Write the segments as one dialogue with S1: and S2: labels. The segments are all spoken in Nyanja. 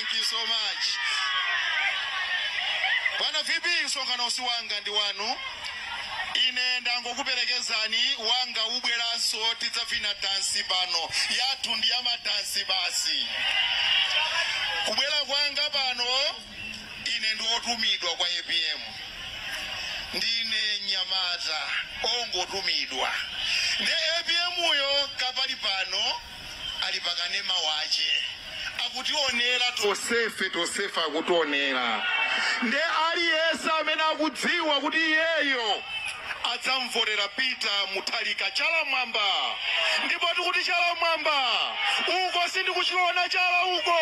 S1: Thank you so much. Bwana VP, msonkhano si wanga, ndi wanu. Ine ndangokuperekezani, wanga ubweranso, tidzavina dansi pano. Yathu ndi yamadansi basi. Kubwera kwanga pano, ine ndi otumidwa kwa APM. Ndine nyamata ongotumidwa ndi APM. Uyo kapali pano ali pakanema wache akutionera tosefe, tosefe akutionera. Nde aliyense amene akudziwa kuti iyeyo adzamvotera Peter Mutharika, chala mwamba. Ndipo tikuti chala mwamba uko, sindikuchiona chala uko.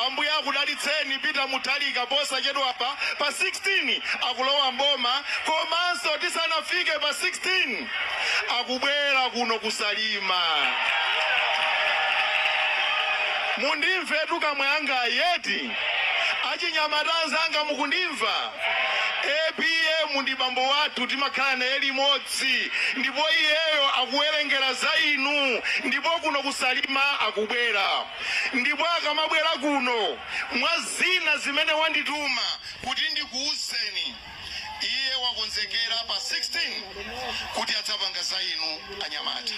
S1: Ambuye akudalitseni. Peter Mutharika posachedwapa pa 16 akulowa mboma, komanso tisanafike pa 16 akubwera kuno kuSalima. Mundimvetu kamwe anga yeti, achinyamata anzanga, mukundimva? APM ndi bambo wathu, timakhala naye limodzi, ndipo iyeyo akuwerengera za inu. Ndipo kuno kuSalima akubwera, ndipo akamabwera kuno, mwa zina zimene wandituma kuti ndikuwuzeni, iye wakonzekera pa 16 kuti adzapanga za inu anyamata.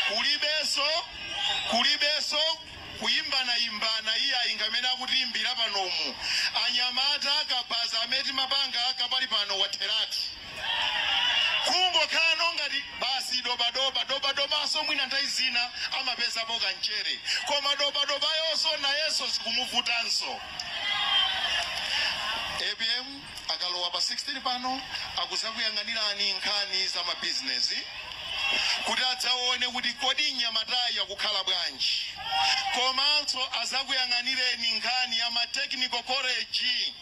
S1: Kulibenso, kulibenso kuyimbanayimbana iye ayingamene akutiyimbira panomu. Anyamata, kabaza amene timapanga kapali pano watheratu, kungokhala ngati basi dobadoba dobadobanso. Mwina nthawi zina amapezapo kanchere, koma dobadobayonso nayenso zikumuvutanso. APM akalowa pa 16 pano akuzakuyang'anirani nkhani za mabizinesi kuti adzaone kuti kodi nyamatayi akukhala bwanji, komanso azakuyang'anireni nkhani ya ma technical college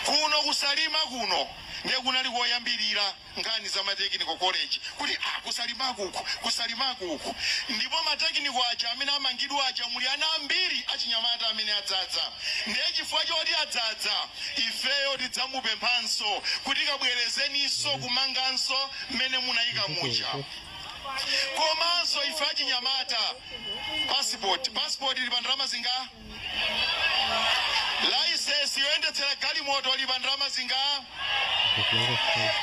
S1: kuno kuSalima. Kuno ndiye kunali koyambirira nkhani za ma technical college kuti kuSalimaku uku, kuSalimaku uku. Ndipo ma technical aja amene amangidwa aja, muli ana ambiri achinyamata amene adzadza. Ndiye chifukwa choti adzadza, ifeyo tidzamupemphanso kuti kabwerezeninso kumanganso mmene munayika muja. Komanso ife achinyamata, passport, passport ili pa ndalama zinga? License yoyendetsera galimoto ili pa ndalama zinga?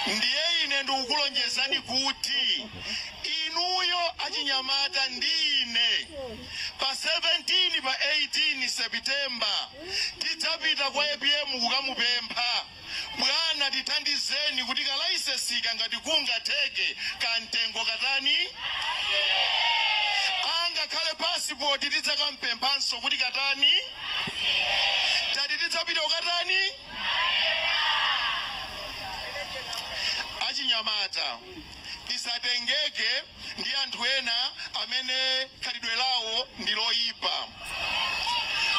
S1: Ndiye ine ndikukulonjezani kuti inuyo achinyamata ndi ine pa 17, pa 18 September tidzapita kwa APM kukamupempha, "Bwana, tithandizeni kuti ka licence ngati kungatheke kamtengo katani, angakhale passport tidzakampemphanso kuti katani." Tati tidzapita kukatani? Achinyamata, tisatengeke ndi anthu ena amene khalidwe lawo ndi loyipa.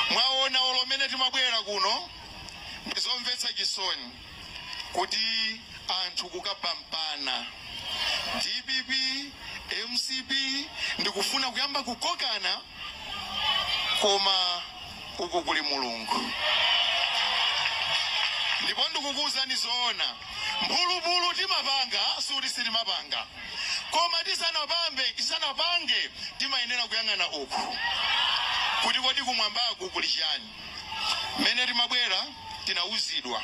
S1: Mwaona olo mene timabwera kuno, ndizomvetsa chisoni kuti anthu kukapampana DPP, MCP, ndikufuna kuyamba kukokana, koma uku kuli Mulungu. Ndipo ndikukuwuzani zoona, mphulupulu timapanga, suti sitimapanga, koma tisanapambe, tisanapange, timayenera kuyang'ana uku kuti kodi kumwambaku kuli chiyani? Mmene timabwera tinawuzidwa,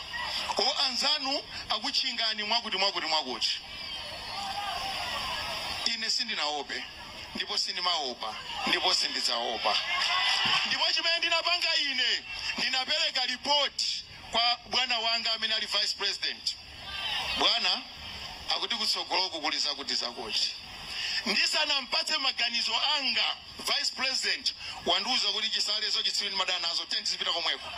S1: o anzanu akutchingani mwakuti mwakuti mwakuti. Ine sindinaope, ndipo sindimaopa, ndipo sindidzaopa. Ndipo chimene ndinapanga ine, ndinapereka ripoti kwa bwana wanga amene ali vice president: "Bwana, akuti kutsogoloku kuli zakuti zakuti." Ndisanampatse maganizo anga, vice president wandiuza kuti, "Chisalezo chitsiru ndimadana nazo, tenti zipita komweko."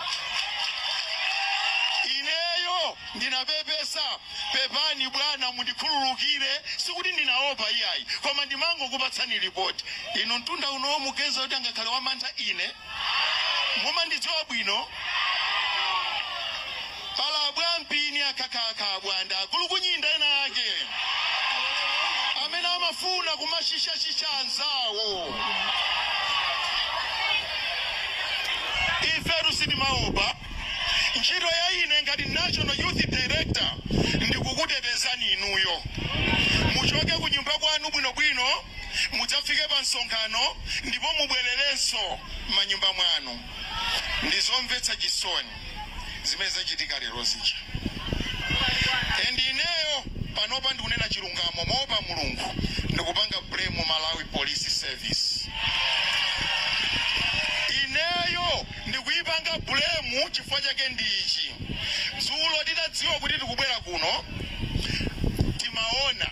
S1: Ineyo ndinapepesa, "Pepani bwana, mundikhululukire, sikuti ndinaopa iyayi, koma ndimangokupatsani ripoti." Inu, mtunda uno mugeza kuti angakhale wamantha ine? Mumandidziwa bwino. Palabwa mpini akhakakha bwanda akulukunyinda ena ake amene amafuna kumashishashisha anzawo. Ifetu sitimaopa. Ntchito ya ine ngati national youth director ndikukutetezani inuyo, muchoke ku nyumba kwanu bwinobwino, mudzafike. Mukafike pa msonkhano ndipo mubwererenso m'manyumba mwanu. Ndizomvetsa chisoni zimene zachitika lero zija. And ineyo panopa ndikunena chilungamo moopa Mulungu, ndikupanga blame Malawi Police Service. Ineyo ndikuyipanga blame, chifukwa chake ndi ichi: dzulo titadziwa kuti tikubwera kuno, timaona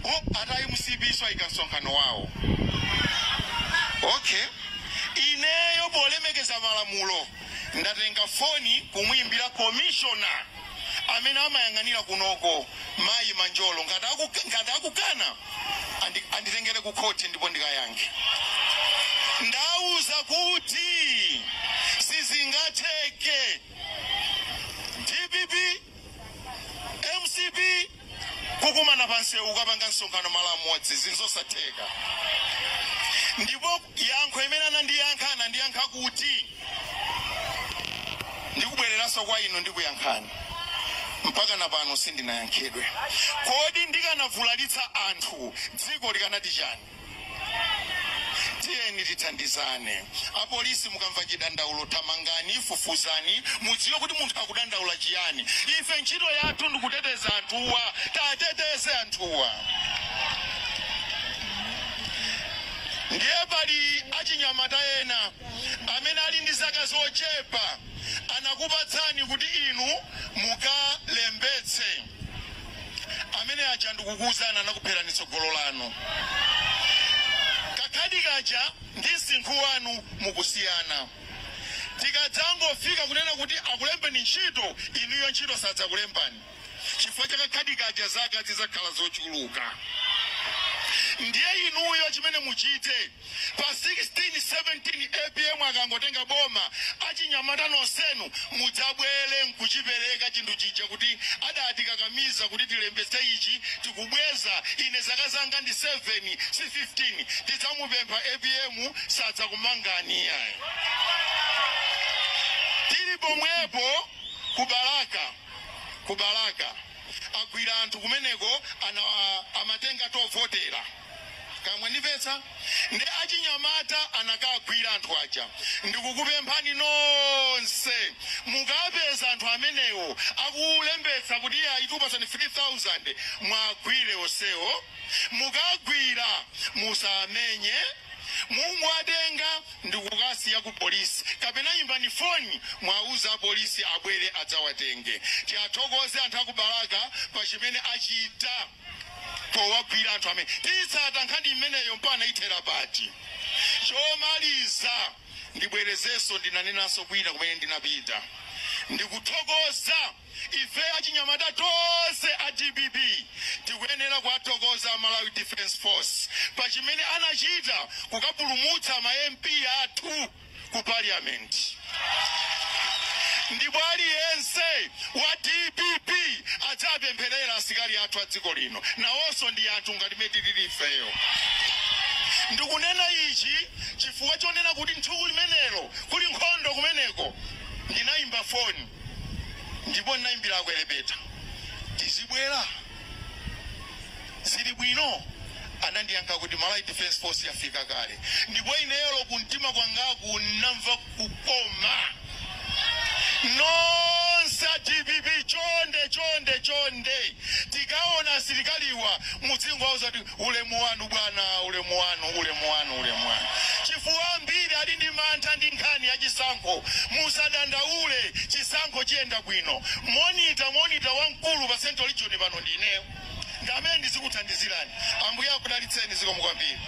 S1: o atayi MCP ayika msonkhano wawo. Okay, ineyo polemekeza malamulo ndatenga foni kumuyimbira commissioner amene amayang'anira kunoko, mayi Manjolo. Ngati akukana, anditengere ku khoti ndipo ndikayankhe. Ndauza kuti sizingatheke DPP, MCP kukumana pansewu ukapanga msonkhano malo amodzi, zinzosatheka. Ndipo yankho imene anandiyankha, anandiyankha kuti ndikubwereranso kwa inu ndikuyankhani. Mpaka na pano sindinayankhidwe. Kodi ndikanavulalitsa anthu, dziko likanati chani? Tiyeni tithandizane. Apolisi, mukamva chidandaulo, thamangani, fufuzani, mudziwe kuti munthu akudandaula chiyani. Ife ntchito yathu ndikuteteza anthuwa, tateteze anthuwa. Ndiye pali achinyamata ena amene ali ndi zaka zochepa, anakupatsani kuti inu mukalembetse. Amene aja, ndikukuwuzani, anakupherani tsogolo lanu. Kakhadi kaja ndi msinkhu wanu mukusiyana. Tikadzangofika kunena kuti akulembeni ntchito, inuyo ntchito sadzakulembani chifukwa cha kakhadi kaja, zaka zidzakhala zochuluka. Ndiye inuyo chimene muchite pa 16, 17, APM akangotenga boma, achinyamata nonsenu mudzabwere nkuchipereka chinthu chija kuti adatikakamiza kuti tilembetse ichi, tikubweza. Ine zaka zanga ndi 7, si 15. Tidzamupempha APM, sadzakumangani yayi. Tili pomwepo ku Balaka, ku Balaka agwira anthu kumeneko, ana amatenga tovotera kamwe ndipetsa ndi achinyamata anakagwira anthu aja. Ndikukupemphani nonse, mukapeza anthu amenewo akulembetsa kuti iye aitupasani 3000, mwagwire onsewo. Mukagwira, musamenye, mungwatenga ndikukasiya ku polisi, kapena imbani foni, mwauza apolisi abwere adzawatenge. Tiathokoze anthu aku Balaka pa chimene achita powagwira anthu amene. Titsata nkhani imeneyo mpaka ithera pati. Chomaliza, ndibwerezenso, ndinanenanso kwina kumene ndinapita, ndikuthokoza ife achinyamata tonse a DPP. Tikuyenera kuwathokoza Malawi Defence Force pa chimene anachita kukapulumutsa ma MP athu ku Parliament. Ndipo aliyense wa DPP adzapempherera asilikali athu a dziko lino, nawonso ndi anthu ngati mene tilili ifeyo. Ndikunena ichi chifukwa chonena kuti nthuku limenelo kuli nkhondo kumeneko, ndinayimba foni ndipo ndinayimbira akwelepeta, "Tizibwera, zili bwino?" Anandiyankha kuti Malawi Defence Force yafika kale. Ndipo ineyolo kumtima kwangaku namva kukoma. Nonse a DPP, chonde, chonde, chonde, tikaona asilikaliwa muzingowauza kuti ulemu wanu bwana, ulemu wanu, ulemu wanu, ulemu wanu, chifukwa ambiri ali ndi mantha ndi nkhani ya chisankho. Musadandaule, chisankho chiyenda bwino. Monitor, monitor wamkulu pa Central Region pano ndineyo, ndamene ndizikuthandizirani. Ambuye akudalitseni, zikomo kwambiri.